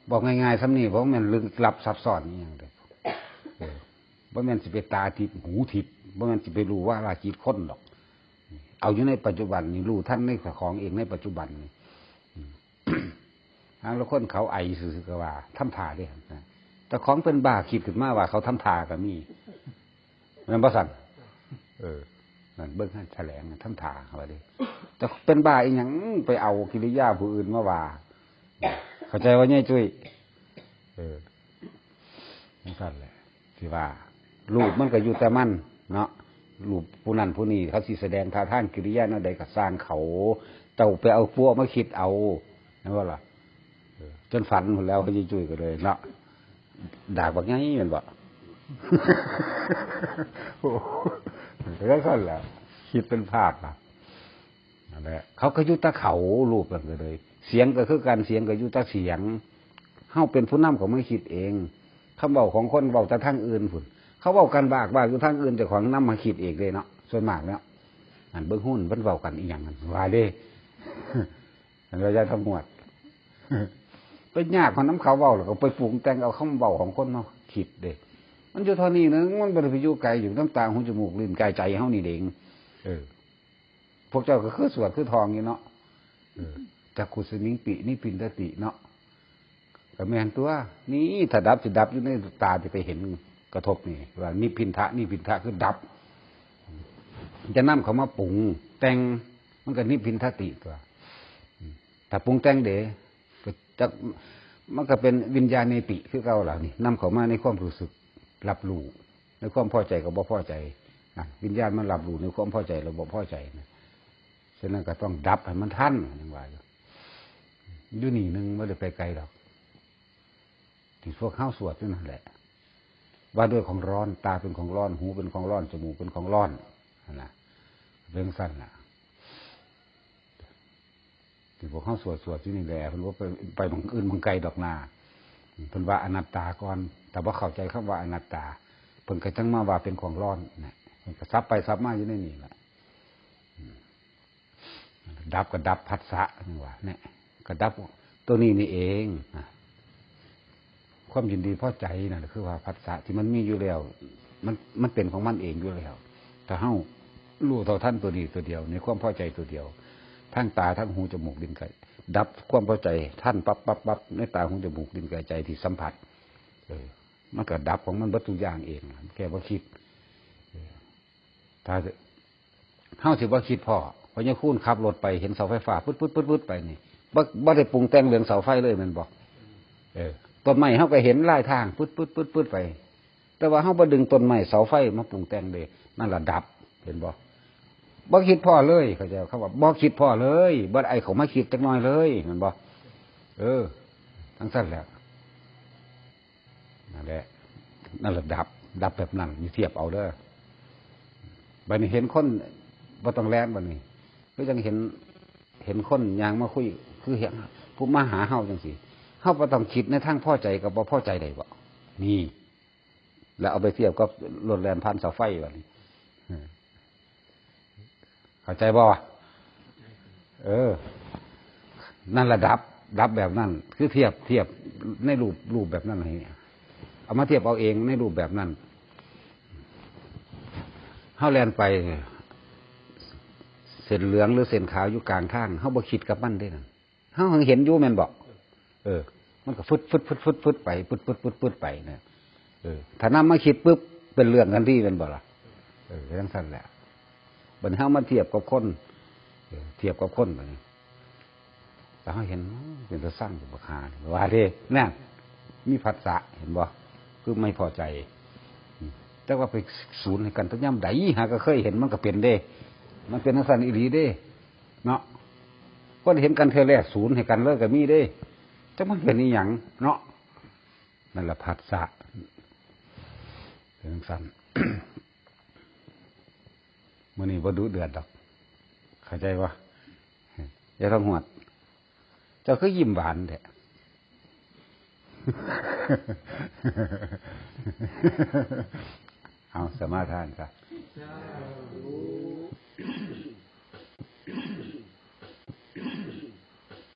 ບອກງ່າຍໆສ່ຳນີ້ ບໍ່ແມ່ນລຶກລັບຊັບຊ້ອນອີ່ຫຍັງເດ້ ເອີ ບໍ່ແມ່ນຊິໄປຕາທິບຫູທິບ ບໍ່ແມ່ນຊິໄປຮູ້ວາລະຈິດຄົນດອກ. ເອົາຢູ່ໃນປັດຈຸບັນນີ້ ຮູ້ທັນໃນຂອງເອງໃນປັດຈຸບັນນີ້. ອືມ ຫາງລາງຄົນເຂົາໄອຊື່ໆກໍວ່າທຳທ່າເດ້ ເຈົ້າຂອງເປັນບ້າຄິດຂຶ້ນມາວ່າເຂົາທຳທ່າກໍມີ ແມ່ນບໍ່ຊັ້ນ? ເອີ ນັ້ນເບິ່ງໃຫ້ຖະແຫຼງ ທຳທ່າວ່າເດ້ ເຈົ້າເປັນບ້າອີ່ຫຍັງ ໄປເອົາກິລິຍາຜູ້ອື່ນມາວ່າ ເຂົ້າໃຈບໍ່ຍາຍຈຸ້ຍ? ເອີ ຈັ່ງຊັ້ນແຫຼະ ຊິວ່າ ຮູບມັນກໍຢູ່ແຕ່ມັນເນາະ ຮູບຜູ້ນັ້ນຜູ້ນີ້ ເຂົາຊິສະແດງທ່າທາງກິລິຍາແນວໃດກໍຊ່າງເຂົາ ເຈົ້າໄປເອົາປົວມາຄິດເອົາ ແມ່ນບໍ່ລະ? ເອີ ຈົນຝັນພຸ້ນແລ້ວ ຍາຍຈຸ້ຍກໍເລີຍເນາະ ດາກບັກໃຫຍ່ແມ່ນບໍ່? ໂອ້ ກໍຈັ່ງຊັ້ນແຫຼະ ຄິດເປັນພາບນະ. ນັ້ນແຫຼະ ເຂົາກໍຢູ່ແຕ່ເຂົາ ຮູບນັ້ນກໍເລີຍ ສຽງກໍຄືກັນ ສຽງກໍຢູ່ແຕ່ສຽງ ເຮົາເປັນຜູ້ນຳເຂົາມາຄິດເອງ. ຄຳເວົ້າຂອງຄົນເວົ້າແຕ່ທາງອື່ນພຸ້ນ ເຂົາເວົ້າກັນບາກໆຢູ່ທາງອື່ນ ເຈົ້າຂອງນຳມາຄິດເອງເດ້ເນາະ ສ່ວນມາກເນາະ. ອັນເບິ່ງຫຸ່ນມັນເວົ້າກັນອີ່ຫຍັງນັ້ນ ວ່າເດ້ ອັນວ່າຢ່າທຳຫວດ ໄປຍາກເຮົານຳເຂົາເວົ້າ ແລ້ວກໍໄປປຸງແຕ່ງເອົາຄຳເວົ້າຂອງຄົນມາຄິດເດ້. ມັນຢູ່ເທົ່ານີ້ໜຶ່ງ ມັນບໍ່ໄດ້ໄປຢູ່ໄກ ຢູ່ນຳຕາ ຫູ ຈະມູກ ລີ້ນ ກາຍ ໃຈເຮົານີ້ເດ້. ເອີ ພວກເຈົ້າກໍຄືສວດຄືທ່ອງຢູ່ເນາະ ເອີ ຈັກຂຸສມິງປິນິພິນທະຕິເນາະ. ກໍແມ່ນຕົວະ ນີ້ ຖ້າດັບ ຊິດັບຢູ່ໃນຕາທີ່ໄປເຫັນກະທົບນີ້ ວ່ານິບພິນທະ ນິບພິນທະຄືດັບ ຈະນຳເຂົ້າມາປຸງແຕ່ງ ມັນກໍນິບພິນທະຕິຕົວະ. ຖ້າປຸງແຕ່ງເດ ກໍຈັກ ມັນກໍເປັນວິນຍາເນຕິຄືເກົ່າລະນີ້ ນຳເຂົ້າມາໃນຄວາມຮູ້ສຶກ ຮັບຮູ້ໃນຄວາມພໍໃຈກັບບໍ່ພໍໃຈ ນະ ວິນຍານມັນຮັບຮູ້ໃນຄວາມພໍໃຈແລະບໍ່ພໍໃຈນະ. ສະນັ້ນກໍຕ້ອງດັບໃຫ້ມັນທັນ ຍັງວ່າຢູ່ ຢູ່ນີ້ໜຶ່ງ ບໍ່ໄດ້ໄປໄກດອກ ທີ່ພວກເຮົາສວດຢູ່ນັ້ນແຫຼະ ວ່າດ້ວຍຂອງຮ້ອນ ຕາເປັນຂອງຮ້ອນ ຫູເປັນຂອງຮ້ອນ ຈະມູກເປັນຂອງຮ້ອນ ຫັ້ນນະ ເປັນຈັ່ງຊັ້ນລະ. ທີ່ພວກເຮົາສວດ ສວດຢູ່ນີ້ແຫຼະ ເພິ່ນບໍ່ໄປ ໄປໝ່ອງອື່ນໝ່ອງໄກດອກນາ. ເພິ່ນວ່າອະນັດຕາກ່ອນ ຖ້າບໍ່ເຂົ້າໃຈຄຳວ່າອະນັດຕາ ເພິ່ນກໍຈັ່ງມາວ່າເປັນຂອງຮ້ອນນະ ເພິ່ນກໍສັບໄປສັບມາຢູ່ໃນນີ້ລະ. ດັບກໍດັບພັດສະ ຈັ່ງວ່າ ແນ່ ກໍດັບຕົວນີ້ນີ້ເອງນະ. ຄວາມຍິນດີພໍໃຈນັ້ນ ຄືວ່າພັດສະທີ່ມັນມີຢູ່ແລ້ວ ມັນ ມັນເປັນຂອງມັນເອງຢູ່ແລ້ວ. ຖ້າເຮົາຮູ້ເທົ່າທັນຕົວນີ້ຕົວດຽວ ໃນຄວາມພໍໃຈຕົວດຽວ ທັງຕາ ທັງຫູ ຈະມູກ ລີ້ນ ກາຍ ດັບຄວາມພໍໃຈທັນປັບໆໆ ໃນຕາ ຫູ ຈະມູກ ລີ້ນ ກາຍ ໃຈທີ່ສຳຜັດ ເອີ ມັນກໍດັບຂອງມັນເບິດທຸກຢ່າງເອງ ແຄ່ບໍ່ຄິດ. ເອີ ຖ້າເຮົາຊິບໍ່ຄິດພໍ້ ພໍ່ໃຫຍ່ຄູນຂັບລົດໄປເຫັນເສົາໄຟຟ້າປຶດໆໆໆໄປນີ້ ບໍ່ ບໍ່ໄດ້ປຸງແຕ່ງເລື່ອງເສົາໄຟເລີຍແມ່ນບໍ່? ເອີ ຕົ້ນໄມ້ເຮົາກໍເຫັນລາຍທາງປຶດໆໆໄປ ແຕ່ວ່າເຮົາບໍ່ດຶງຕົ້ນໄມ້ເສົາໄຟມາປຸງແຕ່ງເດ້ ນັ້ນລະດັບ ເຫັນບໍ່? ບໍ່ຄິດພໍ້ເລີຍ ເຂົາເຈົ້າ ຄຳວ່າບໍ່ຄິດພໍ້ເລີຍ ບໍ່ໄດ້ເອົາເຂົ້າມາຄິດຈັກໜ້ອຍເລີຍ ແມ່ນບໍ່? ເອີ ຈັ່ງຊັ້ນແຫຼະ. ນັ້ນແຫຼະ ນັ້ນລະດັບ ດັບແບບນັ້ນ ນີ້ທຽບເອົາເດີ. ບັດນີ້ເຫັນຄົນ ບໍ່ຕ້ອງແລ່ນ ບັດນີ້ ຄືຈັ່ງເຫັນ ເຫັນຄົນຍ່າງມາຄຸຍ ຄືເຫັນຜູ້ມາຫາເຮົາຈັ່ງຊີ້ ເຮົາບໍ່ຕ້ອງຄິດໃນທາງພໍໃຈກັບບໍ່ພໍໃຈໄດ້ບໍ່? ນີ້ ແລ້ວເອົາໄປທຽບກັບລົດແລ່ນຜ່ານເສົາໄຟ ບັດນີ້ ເອີ ເຂົ້າໃຈບໍ່? ເອີ ນັ້ນລະດັບ ດັບແບບນັ້ນ ຄືທຽບ ທຽບໃນຮູບ ຮູບແບບນັ້ນໃຫ້ ເອົາມາທຽບເອົາເອງໃນຮູບແບບນັ້ນ. ເຮົາແລ່ນໄປ ເສັ້ນເຫຼືອງ ຫຼື ເສັ້ນຂາວຢູ່ກາງທາງ ເຮົາບໍ່ຄິດກັບມັນເດ້ນັ້ນ ເຮົາເຫັນຢູ່ແມ່ນບໍ່? ເອີ ມັນກໍຟຶດໆໆໄປ ປຶດໆໆໄປນະ. ເອີ ຖ້ານຳມາຄິດປຶບ ເປັນເລື່ອງທັນທີແມ່ນບໍ່ລະ? ເອີ ຈັ່ງຊັ້ນແຫຼະ. ບັດນີ້ເຮົາມາທຽບກັບຄົນ ເອີ ທຽບກັບຄົນບັດນີ້ ແລ້ວເຮົາເຫັນ ເປັນຕາຊັງບັກຫານີ້ ວ່າເດ້ ນັ້ນ ມີພັດສະ ເຫັນບໍ່? ຄືໄມ່ພໍໃຈ ອືມ ຈັກວ່າໄປສູນໃຫ້ກັນແຕ່ຍາມໃດ ຫາກໍເຄີຍເຫັນ ມັນກໍເປັນເດ້ ມັນເປັນຈັ່ງຊັ້ນອີ່ຫຼີເດ້ ເນາະ ຄົນເຫັນກັນເທື່ອແລກສູນໃຫ້ກັນເລີຍກໍມີເດ້ ຈັກມັນເປັນອີ່ຫຍັງເນາະ. ນັ້ນລະພັດສະ ເປັນຈັ່ງຊັ້ນ. ມື້ນີ້ບໍ່ດຸເດືອດດອກ ເຂົ້າໃຈບໍ່? ຢ່າທອງຫວດ ເຈົ້າຄືຍິ້ມຫວານແທ້? ເອົາ ສະມາທານຊະ.